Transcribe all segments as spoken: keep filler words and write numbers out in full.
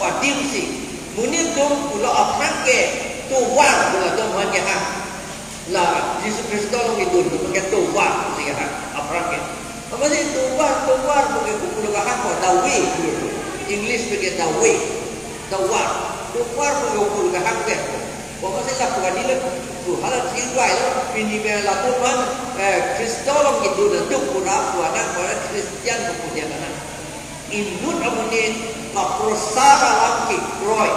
Adim si, monit atum pulo aphrang ke tovar pu atum aphan kehang. La Jisu Khristo along idun atum ke tovar pusi kehang aphrang ke. Amatsi tovar, tovar pu ke pulo kehang ko the way pu. English pen ke the way. Tovar. Tovar pu ke pulo kehang ke. Amatsi lapu kali le pu hala thik vai lo, pini me latum aphan, eh, Khristo along idun atum pura pu anak, pura Christian pu dia anak. Inut amonit kaprosar alam kekroi.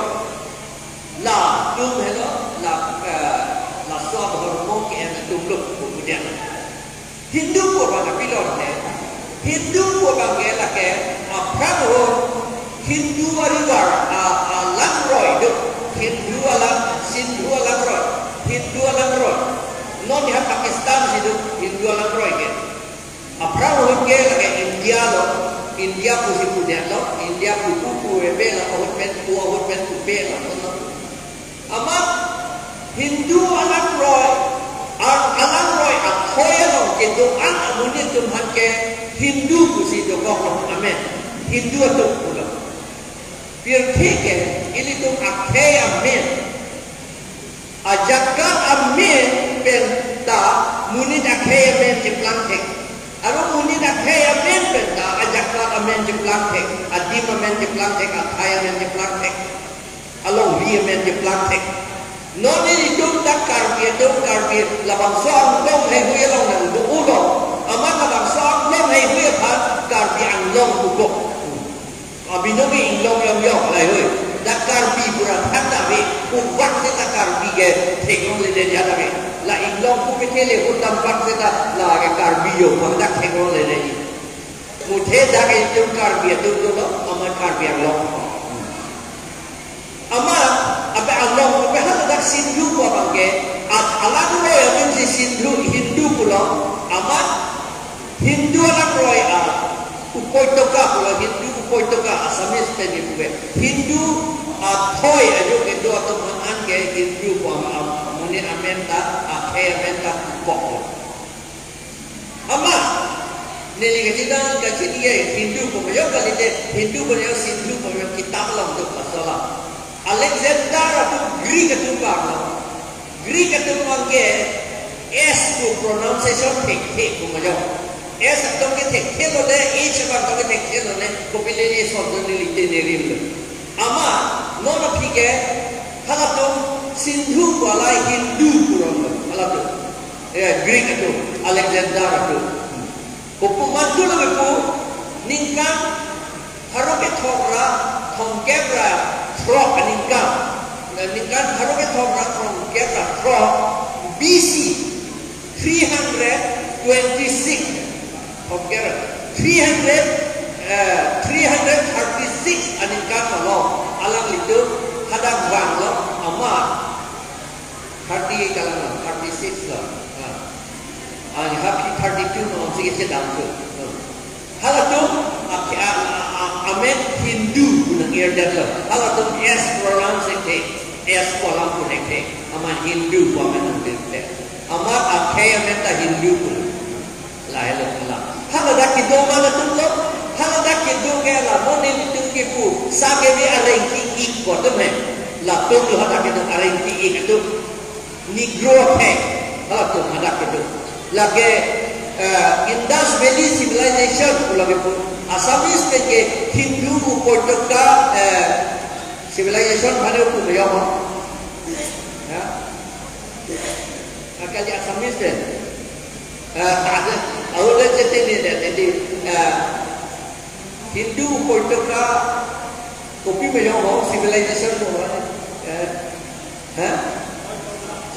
Latum helo, la, eh, laso adhormo ke-en atum lo pu dia. Hindu pu abang apilon he. Hindu pu abang ke lake aphrang ahut Hindu arivar a, alangroi do. Hindu alang, Sindhu alangroi. Hindu alangroi. Non ha Pakistan si do Hindu alangroi ke. Aphrang ahut ke lake India lo, India pusi pudet lo, India pu pu pu ebe lo, ahut pen pu, ahut pen pu pe lo, lo. Amat Hindu alangroi, al-, alangroi athoi along kedo-an amonit atum aphan ke Hindu pusi dokok lo amen. Hindu atum pulo. Pirthe ke ilitum akhei amen. Ajakat amen pen ta monit akhei amen cheplang thek. Aro monit akhei amen pen ta ajakat amen cheplang thek. Adim amen cheplang thek, athai amen cheplang thek. Alongri amen cheplang thek. Non ilitum ta Karbi atum, Karbi labangso anglong heihui along nangdo-o lo. Amat labangso anglong heihui aphan Karbi Anglong pu kok. Abinong ke inglong yong yong laheihui. Dak Karbi pura than ta ave, uvak seta Karbi ke theklongledet ya ta ave. La inglong pu kethele hut damvak seta la ke Karbi yo, dak theklongledet ji. Muthe dak ilitum Karbi atum dolo, amat Karbi Anglong. Amat, abe Anglong, abe haladak Sindhu pu abang ke, at alangroi atum si Sindhu, Hindu pulo, amat Hindu alangroi a, upoitoka pulo, Hindu upoitoka, Assamese pen ipu ke. Hindu athoi ajo kedo atum aphan ke Hindu pu am, am, amonit amen ta, akhei amen ta pukok lo. Amat, neli kachinang kachini ke Hindu pu mayo kalite, Hindu pu mayo, Sindhu pu mayo, kitab along do pasola. Alexander atum Greek atum bang lo. Greek atum bang ke S pu pronunciation thekthe pu mayo. S atum ke thekthe lone, H abang atum ke thekthe lone, kopileni son do neli te nerim lo. Amat, non aphi ke, halatum Sindhu pu alai Hindu pu rong lo, halatum. Eh, Greek atum, Alexander atum. Kopu mantu lo kepu, ningkan pharo kethom ra thomkep ra throk aningkan. Na ningkan pharo kethom ra thomkep ra throk B C three hundred twenty-six. Thomkep ra three hundred, eh, three hundred thirty-six aningkan lo. Alanglitum hadak vang lo, amat thirty-eight alang lo, thirty-six lo. Ah. Ah, ha phi thirty-two lo, sige sedang tu. Ah. Halatum, a, a, a, a, amen Hindu pu nang-irdet lo. Halatum S pronounce thekthe, S pu alam pu thekthe. Amat Hindu pu amen nang-irdet. Amat akhei amen ta Hindu pu. Lahelo hala. Haladak kedo ma latum lo. Haladak kedo ke la, mo nelitum kepu. Sa keve areng ki-ik pu atum he. Latum lo hadak kedo areng ki-ik atum. Negro akhei. Halatum hadak kedo. Lake, eh, Indus Valley Civilization pu lake pu. Assamese pen ke Hindu upoitoka, eh, civilization aphan pu ya mo. Ya. Akali Assamese pen. Ah, ada, ahule chetini dei, jadi, ah, Hindu upoitoka, kopi mayo ho, civilization ho, eh, ha?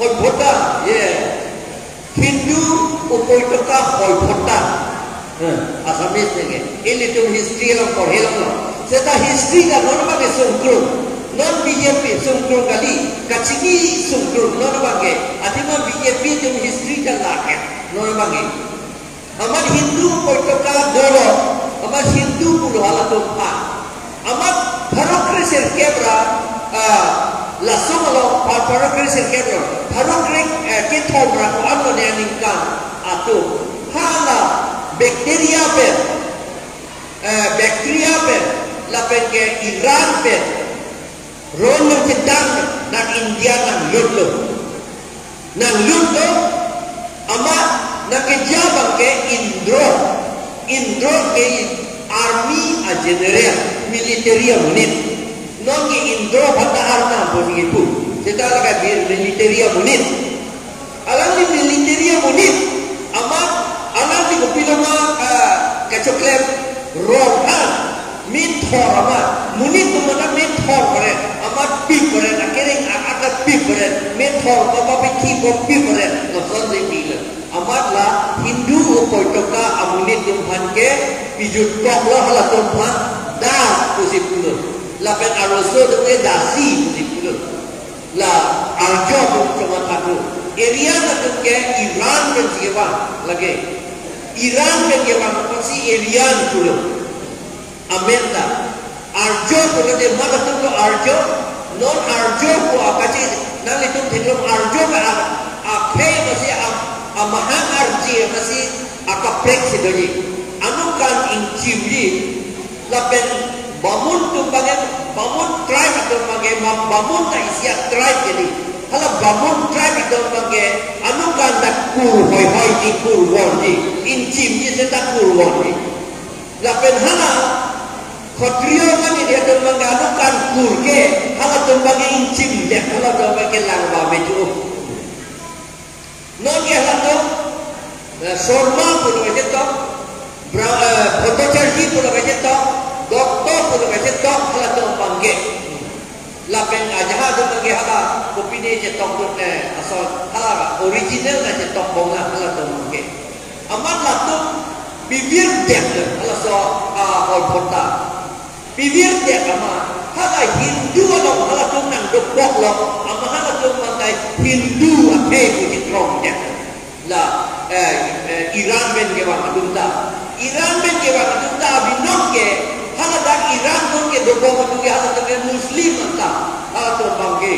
Hoibhota, yeah. Hindu upoitoka Hoibhota. Eh, Assamese neke. Ilitum history along porhe longlo. Seta history ta non abang ke sungkrung. Non B J P sungkrung kali. Kachini sungkrung non abang ke. Athema B J P atum history ta lake. Non abang ke. Amat Hindu upoitoka dolo, amat Hindu pulo halatum aphan. Amat pharo kre sirkep ra, ah, laso malo, pha-, pharo kre sirkep ra, pharo kre, eh, kethom ra ko-an lone aningkan atum. Hala Bactria pen, eh, Bactria pen, lapen ke Iran pen, Ron nangchetang, nang India nanglutlo. Nanglutlo, amat nangkeja abang ke Indro. Indro ke army a-general, military amonit. Non ke Indro aphan ta arnam pu nangkipu. Seta lake military amonit. Alangli military amonit, amat alangli kopilo ma, ah, kachoklem rong an, methor amat, monit atum mane methor paren, amat pip paren, akereng a-, akat pip paren, methor pa papithi pa pip paren, lason le pilo. Amat la Hindu upoitoka amonit atum aphan ke pijut koklo, halatum aphan das pusi pulo. Lapen arloso atum ke dasi pusi pulo. La Arjo atum chomathatlo. Aryan atum ke Iran pen si kevang lake. Iran pen kevang apotsi Aryan pulo. Amen ta. Arjo pulote mat atumlo Arjo. Non Arjo pu akachi, nanglitum theklong Arjo ke a, akhei masi a, amahang arje masi akaprek si doji. Anutkan ingchimji. Lapen Bamun atum abang ke, Bamun tribe atum abang ke, ma-, Bamun ta isi a-tribe ke dei. Hala Bamun tribe atum abang ke, anutkan ta kur hoihoi ji, kur von ji, ingchimji seta kur von ji. Lapen hala Khatriya mane dei atum abang ke, anutkan kur ke, halatum abang ke ingchim dei, halatum abang ke lang ba meju. Non ke halatum, eh, Sharma pulo kachetok, Bra-, eh, Bhattacharjee pulo kachetok, Doctor pulo kachetok, halatum abang ke. Lapen ajahak atum abang ke hala kopine chetokdun, eh, asol, hala original nangchetokbom la halatum abang ke. Amat latum pivirdet, halaso, ah, Holphota. Pivirdet amat, hala Hindu along halatum nangdokboklo, amat halatum abang ta Hindu akhei pu chitrongdet. La, eh, eh, Iran pen kevang atum ta. Iran pen kevang atum ta abinong ke, hala dak Iran pen kedobom atum ke halatum ke Muslim anta. Halatum abang ke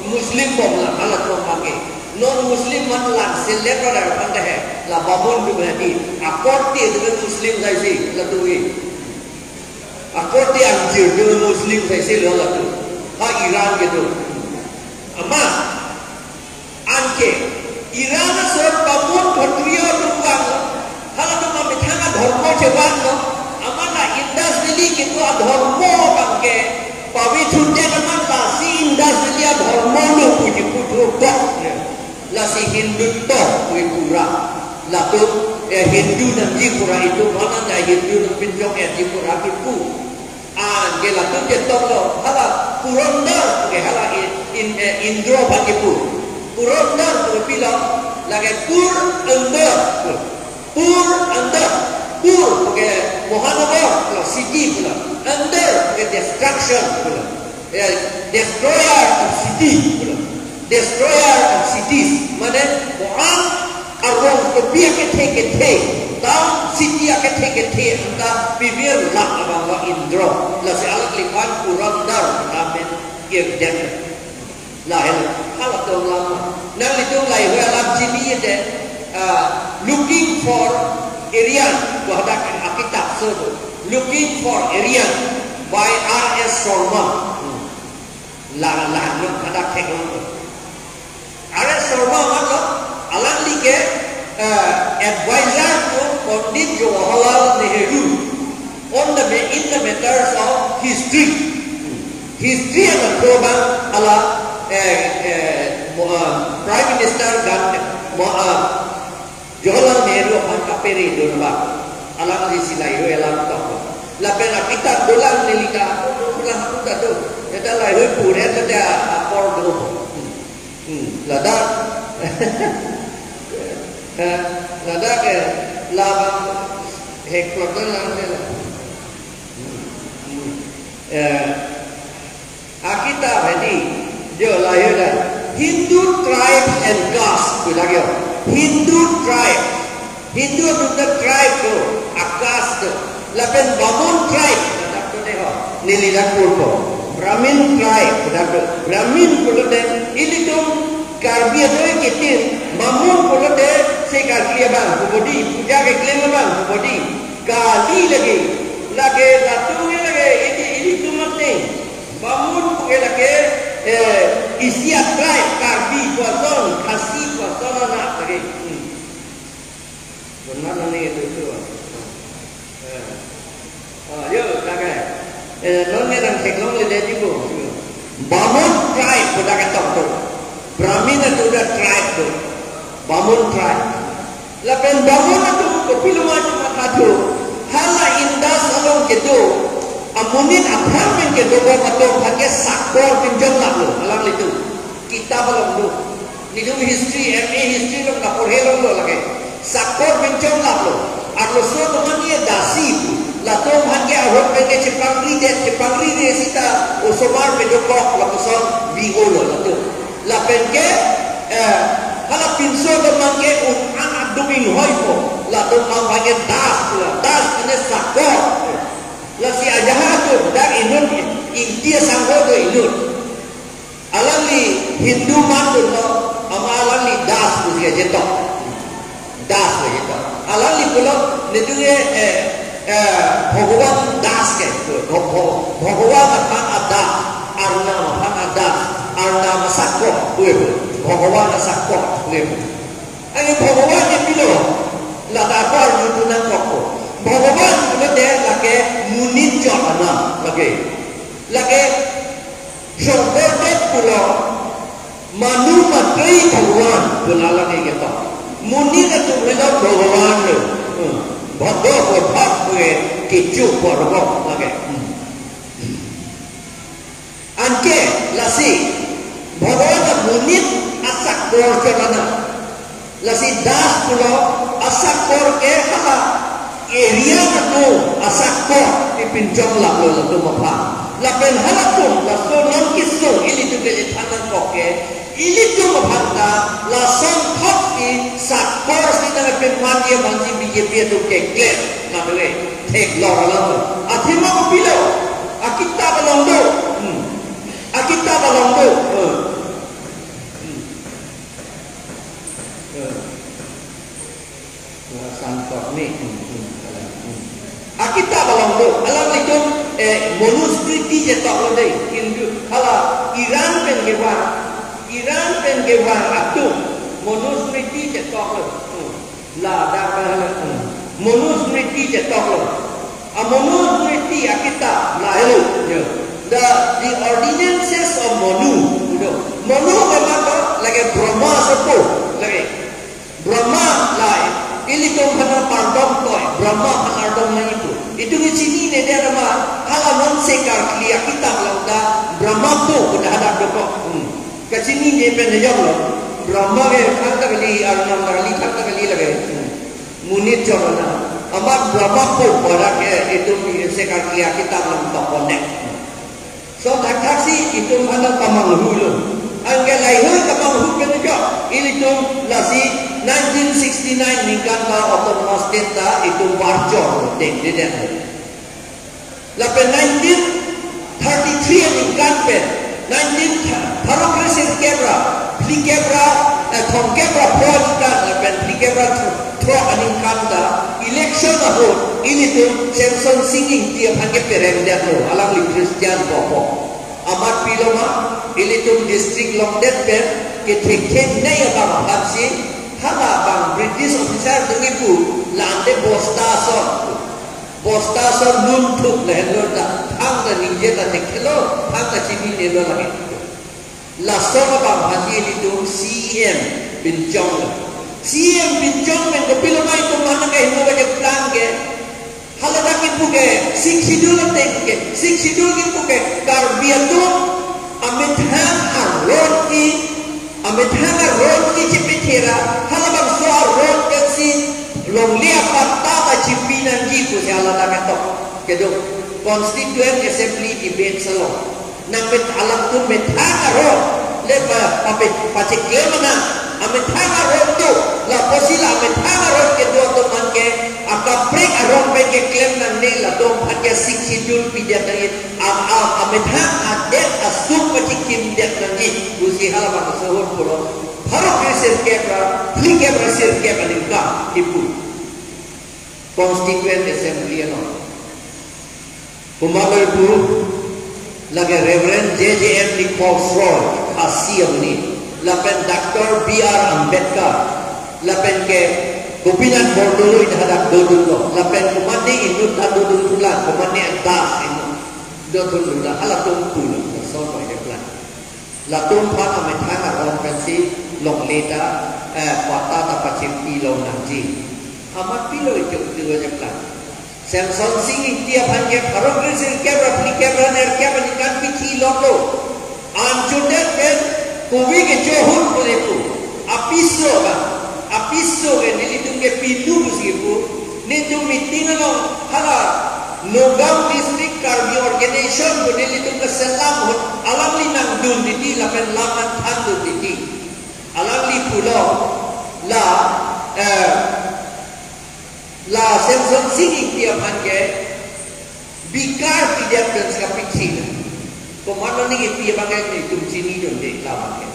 Muslim bomla, halatum abang ke. Non Muslim man lang selek ra aphan ta he. La Bamun atum he dei. Akorte atum Muslim saisi, latum ke. Akorte angjir atum Muslim saisi lo latum. Ha Iran kedo. Amat, anke, Iran asor Bamun Khatriya atum vanglo. Halatum amethang adhormo chevanglo. Amat la Indus Valley kedo adhormo abang ke pavithudet amat lasi Indus Valley adhormo lo puji puthubok. Lasi Hindutto pu pura. Latum, eh, Hindu nangji pura itum, mana na Hindu nangpinchong-etji pura kipu. Anke latum chetoklo, hala Purandar, ke hala in, in, eh, Indro aphan kipu. Purandar pu pilo, lake Pur Andar. Pur Andar, Pur ke Mahanagar, pulo city pulo. Andar ke destruction pulo. Eh, destroyer of city pulo. Destroyer of cities. Mane, ko-an arong kebi akethe kethe, town city akethe kethe anta pivirlak abang lo Indro. Lasi alangli aphan Purandar amen kirdet. Lahelo, halatum alam. Nanglitum lahei alam chinidet, ah, Looking for Aryan, pu hadak akitap so. Looking for Aryan by R S Sharma. Hmm. Lang, lang, lang, hadak theklong. R S Sharma amatlo, alangli ke, eh, advisor to Pandit Jawaharlal Nehru on the ma-, in the matters of history. History along kobang hala, eh, eh, mo-, ah, Prime Minister Gandhi, mo-, ah, Jawaharlal Nehru aphan kaperedun abang. Alanglisi lahei alam tok. Lapen akitap dolang neli ta, dolang pu ta do. Neta lahei pure ta apor do. Hmm. Hmm. Ladak. Eh, ladak, eh, labang hek plot lang de la. Hmm. Hmm. Eh, akitap hedi, jo lahei la, Hindu tribe and caste, pu lake ho. Hindu tribe. Hindu atum ta tribe do, a-caste do. Lapen Bamun tribe, ladak do de ho. Neli dak purpo. Brahmin tribe, ladak do. Brahmin pulote, ilitum Karbi atum kitin, Bamun pulote, se Karbi abang, pu bodi, puja keklem abang, pu bodi. Kali lake, lake latum lake, iti, ilitum mati. Bamun pu ke Eh, isi a-tribe, Karbi pu ason, Khasi pu ason anak lagi. Hmm. Benar nani itu tu. Eh. Oh, yo, takai. Eh, non ne nangtheklongle dei di bo. Bamun tribe pu dak ketok tu. Brahmin atu dak tribe tu. Bamun tribe. Lapen Bamun atum kopilo ma atum matha thu, hala Indus along kedo amonit aphan pen kedobom atum aphan ke Sakor pinchonglaplo, alanglitum. Kitab along do. Nelitum history, M A history along kaporhe longlo lake. Sakor pinchonglaplo. Arloso atum ani Dasi pu. Latum aphan ke ahut pen ke chepangridet, chepangri re sita osomar pedokok lapuson V O lo latum. Lapen ke, eh, hala pinso atum ke un-an aduk inghoipo. Latum aphan ke Das, Das mane Sakor. Lasi ajahak atum dak inut, Ingti asangho do inut. Alangli Hindu mandunlo, ama alangli Das pusi ajetok. Das ajetok. Alangli pulo, netum ke, eh, eh, Bhagavan Das ke, Bho-, Bho-, Bhagavan aphan a-Das, Arnam aphan a-Das, Arnam a-Sakor, pu pu. Bhagavan a-Sakor, pu pu. Ani Bhagavan ke pilo, lata apar jutu nangkokpo. Bhagavan pulote lake monit chot anam, lake. Lake Shongkordev pulo, Manu Maitri Bhagavan pu alang ke ketok. Monit atum helo Bhagavan lo. Hmm. Bhagav bhagav ke kecho porbo lake. Hmm. Anke lasi Bhagavan amonit a-Sakor chot anam. Lasi Das pulo a-Sakor ke hala area atum a-Sakor pi pinchonglaplo latum aphan. Lapen halatum laso non kesung ilitum ke chethan nangkok ke, ilitum aphan ta lason thot ke Sakor si nangpinman dia mansi B J P atum keklem nangve theklong alam. Athema kopilo? Akitab along do. Hmm. Akitab along do. Hmm. Hmm. Hmm. Santok ni. Hmm, hmm, hmm. Akitab along do, alanglitum, eh, Manusmriti chetok lo dei, Hindu, hala Iran pen kevang, Iran pen kevang atum, Manusmriti chetok lo. Hmm. Ladak pen hala, hmm. Manusmriti chetok lo. A Manusmriti akitab lahelo, yo. The, the ordinances of Manu, you know. Manu ke matlab lake Brahma asopo, lake. Brahma lahai, ilitum aphan pardom toi, Brahma aphan ardom nangji pu. Itum ke chinine det ma, hala non se karkli akitab along ta, Brahma pu pu ta hadak dokok. Hmm. Kachinine pen hejong lo, Brahma ke thangta kali, Arnam ta kali, thangta kali lake. Hmm. Monit chot anam. Amat Brahma pu pu hadak ke, itum se karkli akitab along ta connect. So thakthak si itum aphan ta kamanghu lo. Anke lahai kamanghu pen jo. Ilitum lasi nineteen sixty-nine ningkan ta autonomous state ta itum parchor deng deden. Lapen nineteen thirty-three ningkan pen, nineteen tharo kre sirkep ra, phlikep ra, eh, thomkep ra phongo ningkan, lapen phlikep ra throk aningkan ta election ahut ilitum Semson Sing Ingti aphan ke pereng detlo, alangli Christian popo. Amat pilo ma, ilitum district longdet pen kethekthe nei abang aphansi, hala bang British officer atum kipu, la-an te bosta ason, bosta ason nun thup lahenlo ta, thangta ningje ta thekthelo, thangta chininelo lake. Lason abang aphansi ilitum C E M pinchonglo. C E M pinchong pen kopilo ma itum aphan nangkehingno kacheplang ke. Hala dak kipu ke Sixth Schedule ateng ke. Sixth Schedule kipu ke Karbi atum amethang aron ke, amethang aron ke chepethera, halabangso aron pensi longle apatta ta chipi nangji pusi hala dak ketok kedo. Constituent Assembly debates along. Nang met alam tu methang aron. Le pa, pa, pacheklem nang. Amethang aron tu. Lapusi la amethang aron kedo atum aphan ke akaprek aron pen keklem nangne latum aphan ke Sixth Schedule pidet nangji. Am, am, amethang adet asuk pachikim det nangji. Pusi halabangso ahut pulo. Pharo kre sirkep ra, phlikep ra sirkep aningkan kipu. Constituent Assembly along. Komatlo kipu, Lake Reverend J J M Nichols Roy, Khasi amonit, lapen Doctor B R Ambedkar, lapen ke Gopinath Bordoloi hadak dodunlo, lapen komatne inut ta dodun thulang, komatne Das inut dodun thulang, halatum pulo, lason oi de plan. Latum aphan amethang aron pensi longle ta, eh, patta ta pachimpi long nangji. Amat pilo itum tu aja plan. Semsonsing Ingti aphan ke pharo kre sirkep ra phlikep ra nerkep aningkan pithi longlo. Anchot det pen kove kecho ahut pu le pu. Apiso ba. Apiso ke nelitum ke pinu pusi pu. Netum meeting along hala Nagaon District Karbi Organization pu nelitum keselam ahut alangli nangdun titi lapen lam nangthandun titi. Alangli pulo la, eh, la Semsonsing Ingti aphan ke bikar pidet pen si kapithi na. Komatne kepi abang ke netum chinidunde la abang ke.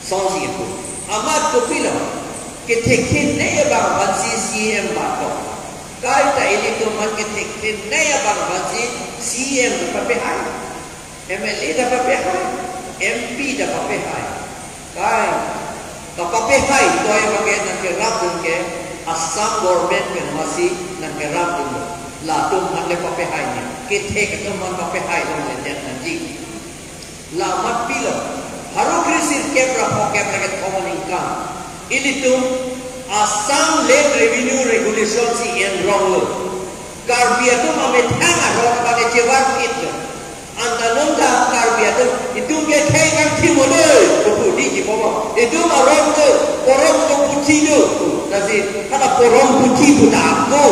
Sonsing pu. Amat kopilo. Kethekthedetji abang aphansi C M batok. Kaita ilitum aphan kethekthedetji abang aphansi C M papehai. M L A ta papehai, M P ta papehai. Kai, kapapehai, toy abang ke nangkerapdun ke, Assam government pen masi nangkerapdun. Latum aphan le papehai ne, kethek atum aphan papehai longledet nangji. La amat pilo, pharo kre sirkep ra phokep ra kethom aningkan. Ilitum Assam Land Revenue Regulation si enronglo. Karbi atum amethang aron abang ke chevarphitlo. Anta non ta Karbi atum, itum ke khei kangthim o dei, kopu diji pomo. Itum aron ke, porom ke puthi do. Lasi, hala porom puthi pu ta ako.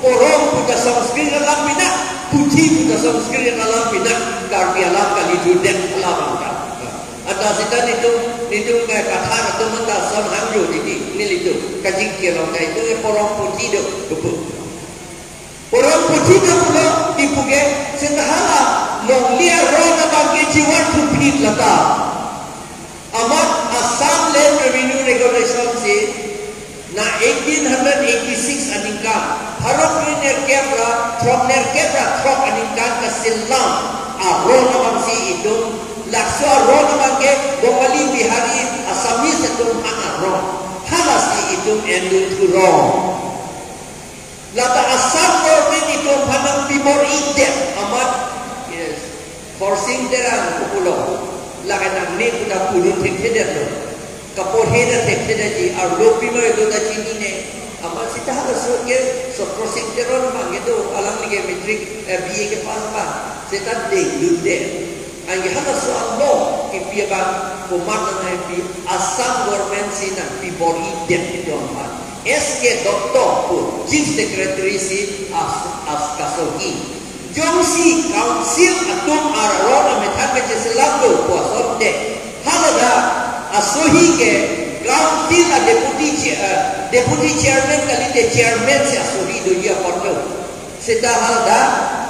Porom pu ta Sanskrit alam pina, puthi pu ta Sanskrit alam pina. Karbi alam kalijudet alam ta. Anta seta netum, netum ke kathar atum anta son hangjo didi, nelitum. Kajingke along ta itum ke porom puthi do, kopu. Porom puthi ta pulo, ipu ke, seta hala longle aron abang ke chevarthuphit lata. Amat Assam Land Revenue Regulation si na eighteen hundred eighty-six aningkan, pharo kre nerkep ra, throk nerkep ra, throk aningkan kaselam aron abang si itum, laso aron abang ke Bengali, Bihari, Assamese atum aphan aron. Halasi itum endun thurong. Lata Assam government itum aphan nangpibor-idet amat, yes, Khorsing Terang kopulo. Lake nangne pu ta pudun thekthedetlo. Kaporhe ta thekthedetji, arlo pima do ta chinine. Amat seta halaso ke so Khorsing Terang abang ke do, alangli ke matric, eh, B A ke pass pa. Seta dengdunde. Anke halaso along kipi abang komat nangpi Assam government si nangpibor-idet itum aphan. S K Dutta pu Chief Secretary si as, as kasohi. Jongsi council atum aron amethang kacheselam do pu asonte. Hala ta asohi ke council a deputy chair, eh, deputy chairman kalite chairman si asohi doji apot do. Seta hala ta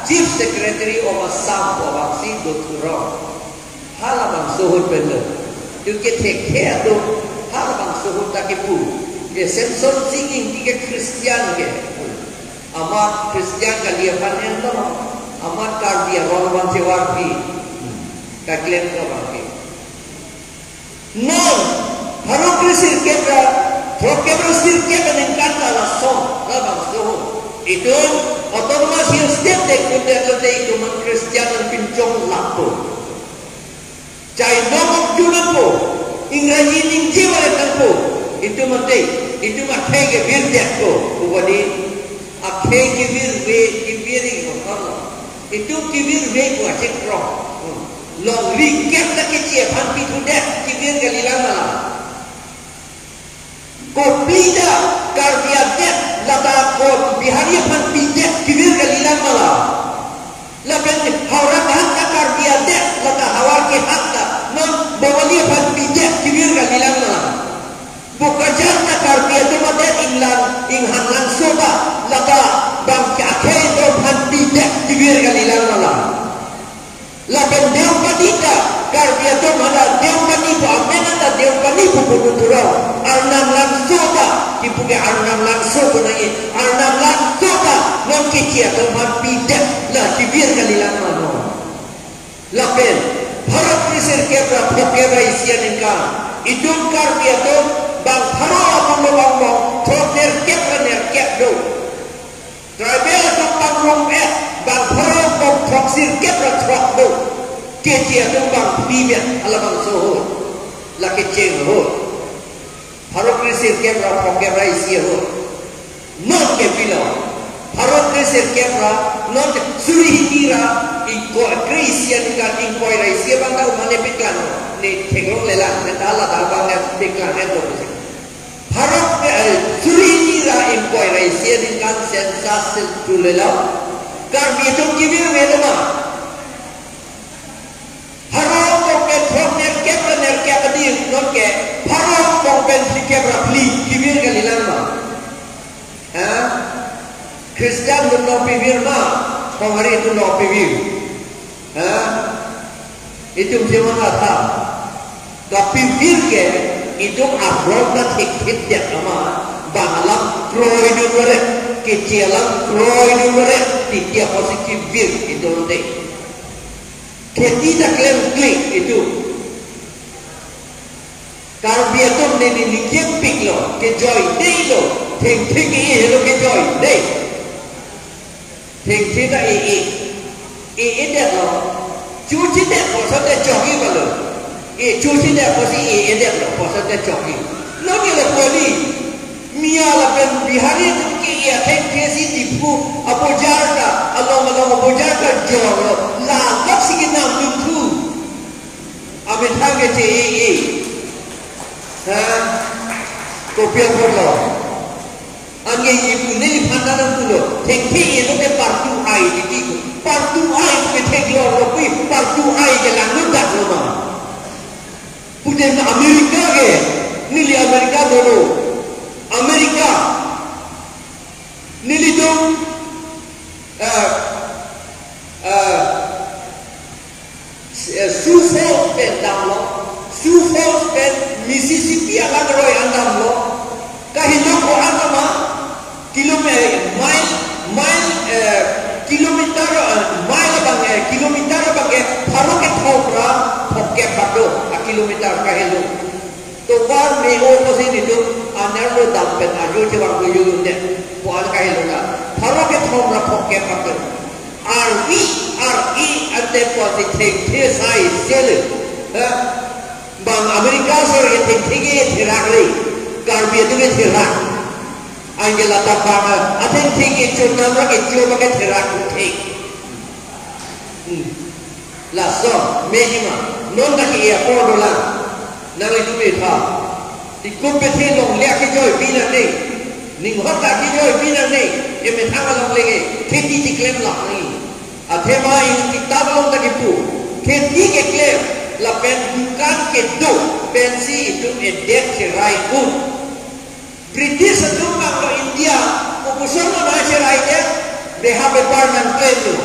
Chief Secretary of Assam pu abang si do thurong. Halabangso ahut pen lo. Itum kethekthe atum halabangso ahut ta kipu. Ke Semsonsing Ingti ke Christian ke. Amat Christian kali aphan enlo. Amat Karbi aron abang chevarphi. Kaklem ka abang ke. Non, pharo kre sirkep ra, throkkep ra sirkep aningkan ta lason, labangso ahut. Itum Autonomous Hill State dekdundet lote itum aphan Christian nangpinchong lakpo. Chainong ok ju nangpo, Ingraji ningje varet nangpo, itum ante, itum akhei kevirdetpo, pu badi, akhei kevirve, kevirve ko. Itum kevirve ko achek rong. Hmm. Longri kep ta keche aphan pithudet, kevir kalilang ma la. Kopli ta Karbi adet, lata ko Bihari aphan pidet, kevir kalilang ma la. Lapen Howraghat ta Karbi adet, lata Howraghat ta non Bengali aphan pidet, kevir kalilang ma la. Bokajan ta Karbi atum adet, Inglang, Inghan Langso ta, lata bang akhei atum aphan pidet, kevir kalilang ma la. Lapen Deopani ta, Karbi atum hala Deopani pu amen ta Deopani pu pudun thurong. Arnam Langso ta, kipu ke Arnam Langso pu nangji. Arnam Langso ta, non keche atum aphan pidet, la kevir kalilang ma non. Lapen, pharo kre sirkep ra phongkep ra isi aningkan, itum Karbi atum bang pharo atum lo bang bang, throk nerkep ra nerkep do. Tribal atum bang rong et, bang pharo bang throk sirkep ra throk do. Keche atum bang phli vet, halabangso ahut. La kecheng ahut. Pharo kre sirkep ra phongkep ra isi ahut. Non ke pilo. Pharo kre sirkep ra, non ke suri hini ra, ingkoi kre isi aningkan ingkoi ra isi abang ta umane piklang. Ne theklongle lang, ne ta la ta abang ne piklang ne lo. Pharo kre, eh, suri hini ra ingkoi ra isi aningkan census si thulelo. Karbi atum kevir ave ma? Pharo bong pen throk nerkep ra nerkep adim non ke, pharo bong pen phlikep ra phli, kevir kalilang ma? Ha? Christian atum nangpevir ma, Honghari atum nangpevir? Ha? Itum chemang atha. Kapevir ke, itum arong ta thekthedetlo ma, bang alam kroi dun varet, keche alam kroi dun varet, titi apotsi kevir itum te. Kheti ta klemkle itum. Karbi atum ne ne ningje piklo, kejoinedetlo, thengthe ke-e helo kejoine. Thengthe ta e-e. E-edetlo. Chochidet apotsi te chokji ma lo. E chochidet apotsi e-edetlo, apotsi te chokji. Non ke lo kali. Miya lapen Bihari atum ke-e athengthe si Diphu abojar ta, along along abojar ta jorlo. La lak si kenam dun thu. Amethang ke che-e-e. Ha? Kopi apotlo? Anke ipu neliphan ta nangpulo. Thengthe e lo ke partu ai titi ko. Partu ai ke theklonglo pi, partu ai ke langno daklo ma? Pute ma America ke, neli America dono. America. Nelitum, eh, eh, eh, Sioux Falls pen damlo, Sioux Falls pen Mississippi alangroi an damlo, kaheno ko-an ma, kilome-, mile, mile, eh, kilometer, eh, mile abang, eh, kilometer abang ke pharo kethom ra phongkep bak do, a kilometer kaheno. Tovar me-o apotsi nelitum anerlo dam pen ajo chevang ko yo yo ne. Ko-an kahelo ta. Pharo kethom ra phongkep bak do. Arni, arni ante apotsi thengthe sai sele. Ha? Bang America sor ke thengthe ke therak re. Karbi atum ke therak. Anke la ta bang, a thengthe ke chonam ra kecho abang ke therak thengthe. Hmm. Laso, mejima, non ta ke-e apor dolang. Nanglitum etha. Ti kopethe longle akejoi pi nangne. Ninghot ta akejoi pi nangne. Emethang alongle ke. Kheti cheklem lak ni. Athema in kitap along ta kipu. Kheti keklem. Lapen dukan kedo. Pensi itum edet cherai un. British atum banglo India, kopuson lo nangcheraidet, beha bepar nangklemlo.